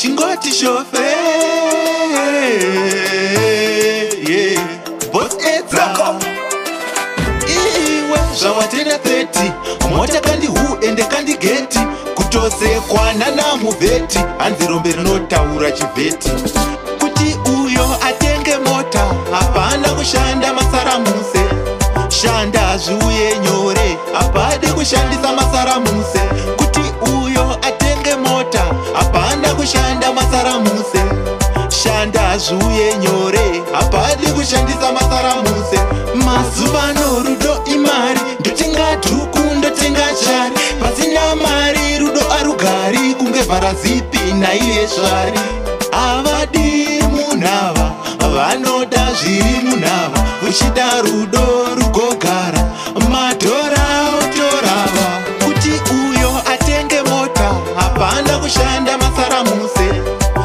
Chingoti shofe, yeah. Boss edza iwe zvawatena 30 mota kandihu ende kandigeti kutosekwa nanamuvheti hanzi rombe rinotaura chivheti kuti uyo atenge mota hapana kushanda masaramuse shanda zviuye nyore hapadi kushandisa masaramuse kuti uyo atenge mota hapana kushanda masaramuse shanda zviuye nyore hapadi kushandisa masaramuse mazuvano rudo imari ndotenga dhuku ndotenga chari pasina mari rudo arugari kunge vharazipi naiye svari havadi munhava vanoda zviri munhava uchida rudo rugogara madhora otorava kuti uyo atenge mota hapana kushanda masaramuse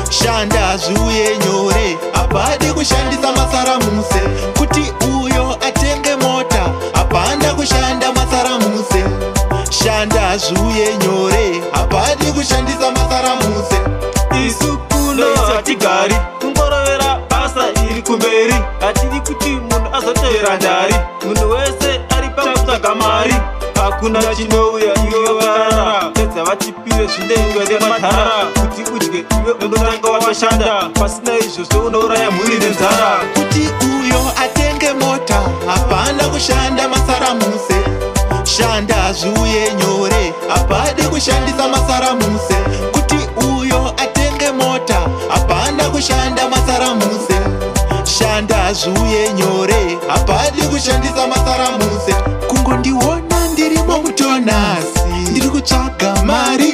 shanda zviuye nyore hapadi kushandisa masaramuse kuti uyo atenge mota hapana kushanda masaramuse shanda zviuye nyore hapadi kushandisa masaramuse. Isu kuno hatigari kungorovera basa iri kumberi hatidi kuti munhu azotevera ndari munhu wese ari pakutsvaga mari hakuna chinouya iwe varara pedza vatipire zvinengwe nemadhara kuti udye iwe unotanga watoshanda pasina izvozvo unouraya mhuri nenzara. Kuti uyo atenge mota hapana kushanda masaramuse shanda zviuye nyore hapadi kushandisa masaramuse kuti uyo atenge mota hapana kushanda masaramuse shanda zviuye nyore hapadi kushandisa masaramuse kungondiona ndirimo mutonasi ndiri kutsvaga mari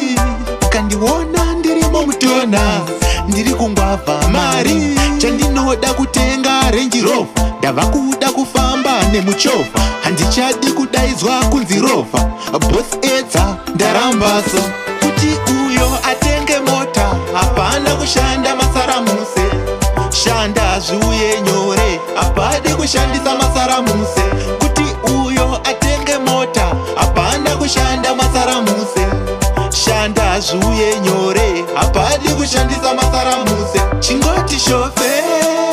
ukandiona ndirimo mutonasi ndiri kungwavha mari chandinoda kutenga Range Rover ndava kuda kufamba nemuchovha handichadi kudaidzwa kunzi rovha boss edza ndarambaso kuti uyo atenge mota hapana kushanda masaramuse shanda zviuye nyore hapadi kushandisa masaramuse kuti uyo atenge mota hapana kushanda masaramuse shanda zviuye nyore hapadi kushandisa masaramuse chingoti shofe.